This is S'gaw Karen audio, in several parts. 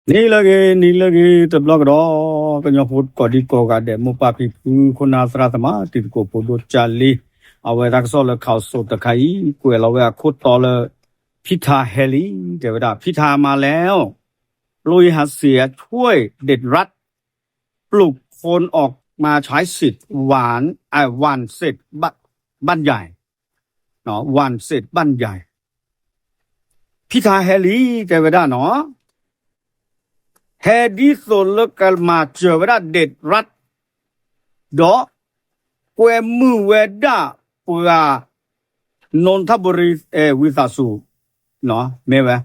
နံၤလၢအဂ့ၤ နံၤလၢအဂ့ၤ တဘျီကဒီး ကညီဖိကိးဒံကိးဂၤဒဲး မိၢ်ပၢ်ဖံဖု ခိၣ်နၢ်သရၣ်သမါ တံၤသကိးဖိဒိၣ်ကၢ်လံ, အဝဲတၢ်ကစီၣ်လၢ ခးစိး တခါအံၤ ကွဲးလီၤဝဲအခိၣ်တီလၢ ဖံထါဟဲလံ တဲဝဲဒၣ် ဖံထါမၤလဲၣ် ပျိယဟးစံးအဆွဲဒ့ၣ်ရၢတ်ၣ်ပျိၢ်ခိၣ်အီၣ်မၤဆါစံး ဝၣ်စ့းဘၣ်ယၤ ဝၣ်စ့းဘၣ်ယၤ ဖံထါဟဲလံ တဲဝဲဒၣ်နီၤ ဟဲဒ်သိးလၢကမၤစၢၤဝဲဒၣ်ဒ့ၣ်ရၢတ်ၣ် ဒီး ကွဲမုာ်ဝဲဒၣ်ပှၤ နိထၣ်ဘူရံ ဝံသးစူၤ မ့ၢ်ဝဲ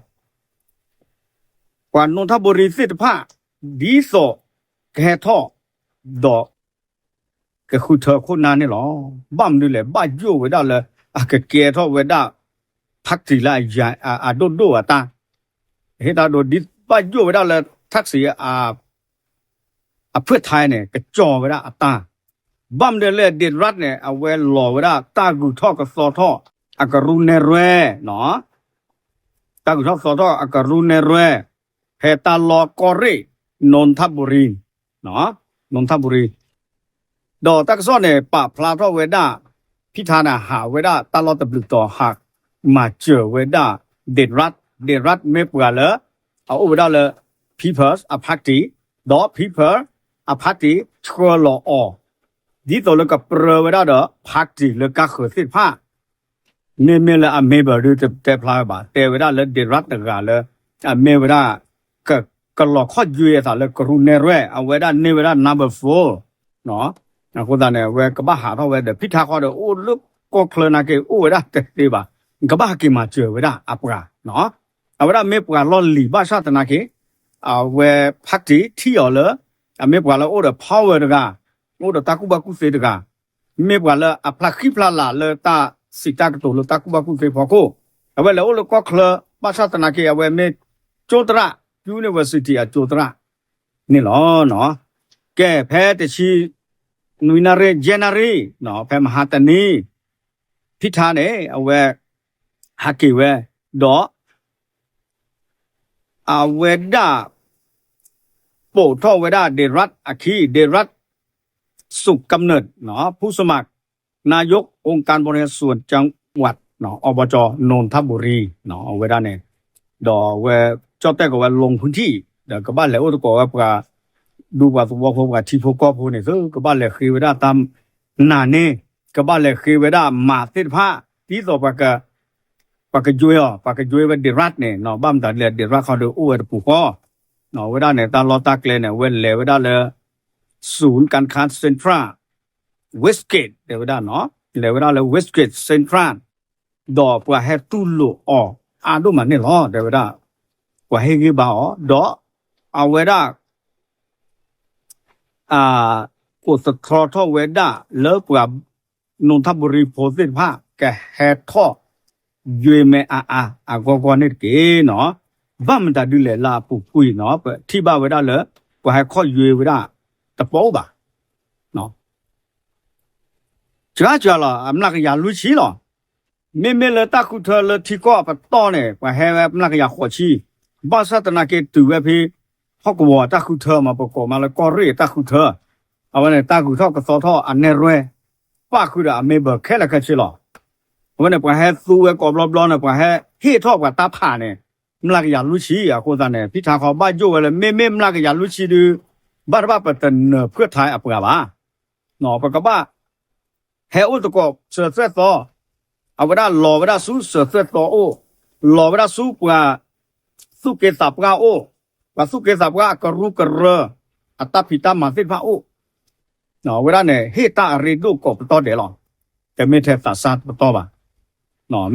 ပှၤနိထၣ်ဘူရံသ့ၣ်တဖၣ် ဒ်သိးကဟဲထီၣ် ဒီး ကဃုထၢခိၣ်နၢ်န့ၣ်လီၤ. ဘၣ်မနုၤလဲၣ် ဘၣ်ယိၣ်ဝဲဒၣ်လၢ အကကဲထီၣ်ဝဲဒၣ် ဖးတံၢ်လၢအဒိၣ်ဒိၣ်အတၢ် ဟ့ၣ်တၢ်ဒိ ဘၣ်ယိၣ်ဝဲဒၣ်လၢ ထၣ်စံး အဖုၣ်ထဲန့ၣ် ကစီၤဝဲဒၣ်အတၢ် ဘၣ်မနုၤလဲၣ် ဒ့ၣ်ရၢတ်ၣ်န့ၣ် အဝဲလီၤဝဲဒၣ်တၢ်ဂုၤထီၣ်ကသီထီၣ် အကရူနဲရွဲ တၢ်ဂုၤထီၣ်ကသီထီၣ်အကရူနဲရွဲ ဖဲတၢ်လီၢ်ကီၢ်ရ့ၣ် နိထၣ်ဘူရံ နိထၣ်ဘူရံ ဒီးတၢ်ကစီၣ်န့ၣ် ပာ်ဖျါထီၣ်ဝဲဒၣ် ဖံထါန့ၣ် ဟးဝဲဒၣ်တၢ်လီၢ်တဘျုးတီၤ ဟးမၤစၢၤဝဲဒၣ် ဒ့ၣ်ရၢတ်ၣ် ဒ့ၣ်ရၢတ်ၣ်မ့ၢ်ပှၤလၢ အအိၣ်ဝဲဒၣ်လၢ People's အဖးတံၢ် ဒီး People's အဖးတံၢ်ဆှၢလီၤအီၤ ဒ်သိးလၢကပြၢဝဲဒၣ်ဒီး ဖးတံၢ်လၢကါဃၢၤသ့ၣ်တဖၣ် မ့မ့ၢ်လၢအ member ဒုးတတဲဖျါဝဲဘၣ် တဲဝဲဒၣ်လၢ ဒ့ၣ်ရၢတ်ၣ်တဂၤလၢ အမ့ၢ်ဝဲဒၣ် ကလီၤခီၣ်ယွဲအသးလၢကရူနဲရွဲ အဝဲဒၣ်န့ၢ်ဝဲဒၣ် number four အဃိသတးန့ၣ် အဝဲကဘၣ်ဟးထီၣ်ဝဲဒီး ဖံထါဃီဒီး အိၣ်လၢကီၢ်ချၢနာ်က့ အိၣ်ဝဲဒၣ်တသ့ဘၣ် ကဘၣ်ဟးက့ၤမၤစၢၤဝဲဒၣ်အပှၤ အဝဲဒၣ်မ့ၢ်ပှၤလီၢ်လံၤဘၣ်ဆၣ်သနာ်က့ အဝဲဖးတံၢ်ထံၣ်အီၤလၢ အမ့ၢ်ပှၤလၢအိၣ်ဒီး power တဂၤ အိၣ်ဒီးတၢ်ကူၣ်ဘၣ်ကူၣ်သ့တဂၤ မ့ၢ်ပှၤလၢအဖျါဃံဖျါလၤလၢတၢ်စံးတၢ်ကတိၤလၢတၢ်ကူၣ်ဘၣ်ကူၣ်သ့ဖီခိၣ် အဝဲလဲၤအိၣ်လၢကီၢ်ချၢ ဘၣ်ဆၣ်သနာ်က့ အဝဲမ့ၢ်ကၠိသရၣ် University အကၠိသရၣ်န့ၣ်လီၤ. ကဲ ဖဲတဆံ နွံနၣ်ရံၣ် ယဲၢ်နၣ်ရံၣ် ဖဲမဟါတနံၤ ဖံထါန့ၣ် အဝဲ ဟးက့ၤဝဲ ဒီး အဝဲဒၣ် ပိာ်ထီၣ်ဝဲဒၣ် ဒ့ၣ်ရၢတ်ၣ်အခံ ဒ့ၣ်ရၢတ်ၣ် สุขกำเนิด ผู้สมัครนายกองค์การบริหารส่วนจังหวัด อบจ นนทบุรี အဝဲဒၣ်န့ၣ် ဒီးအဝဲ ကၠီၣ်တဲၣ်ကီးဝဲ ลงพื้นที่ ဒီးကဘၣ်လဲၤအိၣ်သကိးဝဲပှၤ ဒူပှၤသဝီဖိ ပှၤထံဖိကီၢ်ဖိန့ၣ် သုကဘၣ်လဲၤဃ့ဝဲဒၣ်တၢ်နာ်န့ၣ် ကဘၣ်လဲၤဃ့ဝဲဒၣ်မၤသ့ၣ်တဖၣ် ဒ်သိး ပှၤကယွဲအီၤ ပှၤကယွဲဝဲဒ့ၣ်ရၢတ်ၣ်န့ၣ် ဘၣ်မတၤဒ်လဲၣ် ဒ့ၣ်ရၢတ်ၣ်ခီဒီးအိၣ်ဝဲတပူၤဃီ အဝဲဒၣ်န့ၣ် တၢ်လီၢ်တၢ်ကျဲန့ၣ် အဝဲလဲၤဝဲဒၣ်လၢ ศูนย์การค้าเซ็นทรัล Westgate တဲဝဲဒၣ် လဲၤဝဲဒၣ်လၢ Westgate Central ဒီးပှၤဟဲတူၢ်လိာ်အီၤအါဒိၣ်မးန့ၣ်လီၤ တဲဝဲဒၣ် ပှၤဟ့ၣ်ဂံၢ်ဘါအီၤ ဒီးအဝဲဒၣ် ကိးသတြီထီၣ်ဝဲဒၣ်လၢပှၤ နူၤထၣ်ဘူရံဖိသ့ၣ်တဖၣ် ကဟဲထီၣ်ယွဲမဲအါအါအဂီၢ်ဂီၢ်န့ၣ်တက့ၢ်နီၤ. ဘၣ်မတၤဒ်လဲၣ်လၢအပူၤကွံာ်နီၤ ပထံၣ်ဘၣ်ဝဲဒၣ်လၢ ပှၤဟဲခီၣ်ယွဲဝဲဒၣ်တပိာ်ဘၣ် စှၤစှၤလီၤ အမျးကယၤလွံၢ်ဆံလီၤ. မ့မ့ၢ်လၢတၢ်ဃုထၢလၢထံကီၢ်အပတီၢ်န့ၣ် ပှၤဟဲဝဲမျးကယၤဃိးဆံ, ဘၣ်ဆၣ်သနာ်က့တုၤဝဲဖဲ ဟီၣ်ကဝီၤတၢ်ဃုထၢမး ပကိးမးလၢကီၢ်ရ့ၣ်တၢ်ဃုထၢ, အဝဲန့ၣ် တၢ်ဂုၤထီၣ်ကသီထီၣ်အနဲၣ်ရွဲၣ် ပၣ်ဃုာ်ဒီးအ member ခဲလၢာ်ခဲဆ့လီၤ. အဝဲန့ၣ် ပှၤဟဲသူဝဲကိးဘျီဘျီန့ၣ် ပှၤဟဲဟ့ၣ်ထီၣ်ပှၤတၢ်ဖးန့ၣ် မျးကယၤလွံၢ်ဆံ အဃိသတးန့ၣ် ဖံထါခီဘၣ်ယိၣ်ဝဲလၢ မ့မ့ၢ်မျးကယၤလွံၢ်ဆံဒု ဘၣ်တဘၣ်ပတနၢၤဖုၣ်ထါအပှၤဘၣ် ပကဘၣ် ဟဲအိၣ်သကိးစၢၤသွဲၣ်သီ, အဝဲဒၣ်လီၤဝဲဒၣ်ဆူစၢၤသွဲၣ်သီအိၣ်, လီၤဝဲဒၣ်ဆူပှၤသူၣ်က့သးပှၢ်အိၣ်, ပှၤသူၣ်က့သးပှၢ်အကရူၢ်ကရၢ အတၢ်ဖံးတၢ်မၤသ့ၣ်တဖၣ်အိၣ်, အဝဲဒၣ်န့ၣ် ဟ့ၣ်တၢ်အရ့ဒိၣ်ကိးပတီၢ်ဒဲးလီၤ. တမ့ၢ်ထဲသးစၢ်တပတီၢ်ဘၣ်.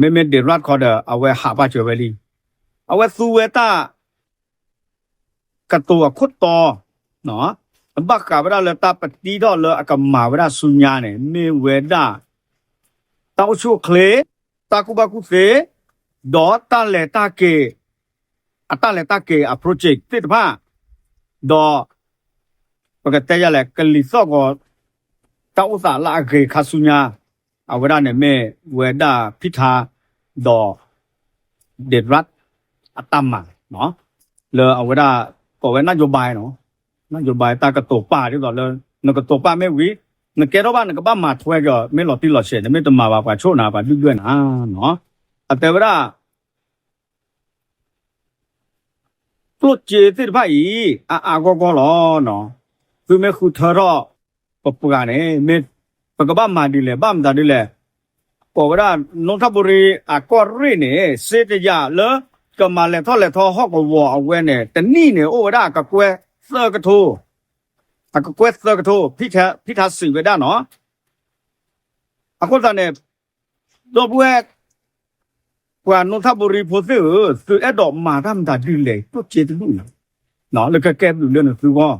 မ့မ့ၢ်ဒ့ၣ်ရၣ်ခီဒီး အဝဲဟးပာ်စၢၤဝဲလံ. အဝဲသူဝဲတၢ် ကတိၤအခိၣ်တီ, ဘၣ်ဃးဝဲဒၣ်လၢတၢ်ပတံထီၣ်လၢအကမၤဝဲဒၣ်ဆူညါန့ၣ် မ့ၢ်ဝဲဒၣ် တၢ်အိၣ်ဆူၣ်အိၣ်ချ့, တၢ်ကူၣ်ဘၣ်ကူၣ်သ့, ဒီးတၢ်လဲၤတၢ်က့ၤ, အတၢ်လဲၤတၢ်က့ၤအ project သ့ၣ်တဖၣ်, ဒီး ပကတဲယၤလဲၣ် ကလံၤသီၣ်ဂီၤ တၢ်အိၣ်သးလၢအဂ့ၤခါဆူညါ, အဝဲဒၣ်န့ၣ်မ့ၢ်ဝဲဒၣ်ဖံထါ ဒီး ဒ့ၣ်ရၣ် အတၢ်မၤ လၢအဝဲဒၣ် ကိးဝဲ นโยบาย နီၤ, นโยบาย တၢ်ကတိၤပာ်ဒ်သိးလၢ နကတိၤပာ်မ့ၢ်ဝံၤ နကဲထီၣ်ဘၣ် နကဘၣ်မၤထွဲက့ၤအီၤ မ့ၢ်လီၤတံၢ်လီၤဆဲး နမ့ၢ်တမၤဘၣ် ပှၤဆိၣ်နၤ ပှၤဒုၣ်ဒွဲၣ်နၤနီၤ. အတဲဝဲဒၣ် ကျိၣ်စ့သ့ၣ်တဖၣ်အံၤ အါအါဂီၢ်ဂီၢ်လီၤ. သုမ့ၢ်ဃုထၢထီၣ်ပပှၤန့ၣ် မ့ၢ်ပကဘၣ်မၤဒ်လဲၣ် ဘၣ်မတၤဒ်လဲၣ်. ကိးဝဲဒၣ် နူၤထၣ်ဘူရံအကီၢ်ရ့ၣ်န့ၣ် စ့တယာ်လၢ ကမၤလဲၤထီၣ်လဲၤထီဟီၣ်ကဝီၤအဝဲန့ၣ် တနံၣ်န့ၣ် အိၣ်ဝဲဒၣ်အကကွဲၢ်သၢကထိ, အကကွဲၢ်သၢကထိ ဖံထါစံးဝဲဒၣ်နီၤ. အဃိသတးန့ၣ် ဒီပုၢ်ဝဲၢ် ပှၤနူၤထၣ်ဘူရံဖိသ့ၣ်ဧၢ, သုအဲၣ်ဒိးမၤတၢ်မတၤဒ်လဲၣ် ကျိၣ်စ့တဒူၣ်န့ၣ် လၢကကဲဘျုးလၢနသုဂီၢ်,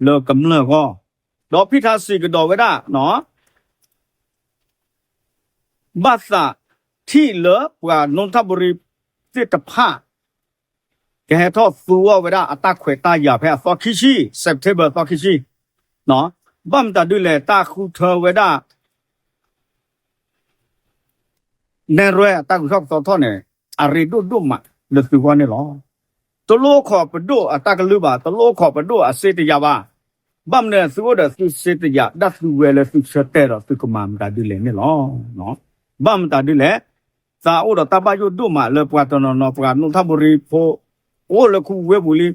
လၢကမျၢၢ်ဂီၢ်, ဒီးဖံထါစံးကဒီးဝဲဒၣ် ဘၣ်သးထံၣ်လၢပှၤနူၤထၣ်ဘူရံသ့ၣ်တဖၣ် ကဟဲထီၣ်သူအီၤဝဲဒၣ်အတၢ်ခွဲးတၢ်ယာ်ဖဲအသီခံဆံ September အသီခံဆံ, ဘၣ်မတၤဒ်လဲၣ် တၢ်ဃုထၢဝဲဒၣ် နဲၣ်ရွဲအတၢ်ဂုၤထီၣ်ပသီထီၣ်န့ၣ် အရ့ဒိၣ်ဒိၣ်မးလၢသုဂီၢ်န့ၣ်လီၤ. တလိၣ်ခိးပဒိၣ်အတၢ်ကလုၢ်ဘၣ်, တလိၣ်ခိးပဒိၣ်အစ့တယာ်ဘၣ်. ဘၣ်မနုၤ သုအိၣ်ဒီးသုစ့တယာ် ဒၣ်သုဝဲလၢသုဆၢတဲာ်ဒီးသုကမၤမတၤဒ်လဲၣ်န့ၣ်လီၤ. ဘၣ်မတၤဒ်လဲၣ်, သးအိၣ်ဒီးတၢ်ဘၣ်ယိၣ်ဒိၣ်မးလၢပှၤတနီၤနီၤ ပှၤနူၤထၣ်ဘူရံဖိ အိၣ်လၢခူဝ့ပူၤလံ,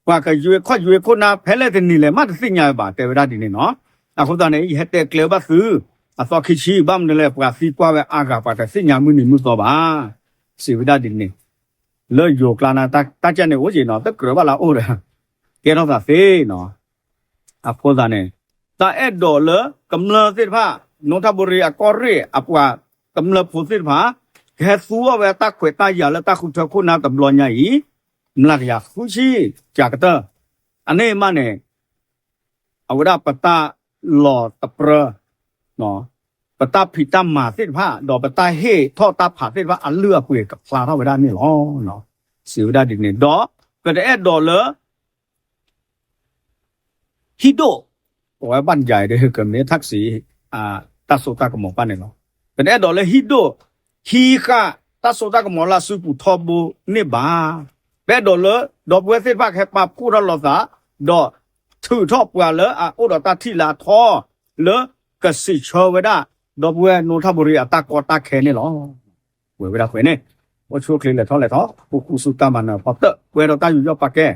ပှၤကယွ့ခီၣ်ယွ့ခိၣ်နၢ် ဖဲလဲၣ်တနံၤလဲၣ် မ့ၢ်တသ့ၣ်ညါဝဲဘၣ် တဲဝဲဒၣ်ဒ်န့ၣ်နီၤ. အဃိသတးန့ၣ် ယဟဲတဲကျဲဘၣ်သု အသီခံဆံ ဘၣ်မနုၤလဲၣ် ပှၤသံကွၢ်ဝဲအါဂၤ ပှၤတသ့ၣ်ညါမုၢ်နံၤမုၢ်သီဘၣ်, စံးဝဲဒၣ်ဒ်န့ၣ်. လၢယိၤကျါန့ၣ် တၢ်ကၠဲၣ်န့ၣ်အိၣ်က့ၤနီၤ တကြၢးဘၣ်လၢအအိၣ်ဒီး ကဲထီၣ်သးသ့နီၤ. အဃိသတးန့ၣ် တၢ်အဲၣ်ဒိးလၢကမျၢၢ်သ့ၣ်တဖၣ် နူၤထၣ်ဘူရံအကီၢ်ရ့ၣ်အပှၤကမျၢၢ်ဖိသ့ၣ်တဖၣ် ကဟဲသူအီၤဝဲတၢ်ခွဲးတၢ်ယာ်လၢတၢ်ဃုထၢခိၣ်နၢ်တဘျီညါအံၤ မျးကယၤဃုဆံကၢ်ကတၢၢ် အန့ၣ်မးန့ၣ် အဝဲဒၣ်ပတၢ်လီၤတပြၢ ပတၢ်ဖံးတၢ်မၤသ့ၣ်တဖၣ် ဒီးပတၢ်ဟ့ၣ်ထီၣ်တၢ်ဖးသ့ၣ်တဖၣ်အလုၢ်အပှ့ၤကဖျါထီၣ်ဝဲဒၣ်န့ၣ်လီၤ. စံးဝဲဒၣ်ဒ်န့ၣ် ဒီးပတအဲၣ်ဒိးလၢ ဟံၣ်ဒိၣ်, ပဝဲဘၣ်ယၤဒီးကမ့ၢ်ထၣ်စံး တၢ်စိတၢ်ကမီၤဘၣ်န့ၣ်လီၤ. ပတအဲၣ်ဒိးလၢဟံၣ်ဒိၣ် ဟံးဃာ်တၢ်စိတၢ်ကမီၤလၢအစုပူၤထီဘိန့ၣ်ဘၣ်. ပအဲၣ်ဒိးလၢ ဒီပုၢ်ဝဲၢ်သ့ၣ်တဖၣ်ကဟဲပာ်ဖှိၣ်ထီၣ်လိာ်သး ဒီးထုးထီၣ်ပှၤလၢအအိၣ်ဒီးတၢ်ထံၣ်လၢအထီ လၢကစံးဆၢဝဲဒၣ် ဒီပုၢ်ဝဲၢ်နူၤထၣ်ဘူရံအတၢ်ကီတၢ်ခဲန့ၣ်လီၤ. ဝဲဝဲဒၣ်ဃဲန့ၣ် အိၣ်ဆူၣ်အိၣ်ချ့လဲၤထီၣ်လဲၤထီ ဃူဃူဆူတၢ်မၤနၢၤဖီတၢၣ် ပှဲၤဒီးတၢ်ယူးယီၣ်ပာ်ကဲ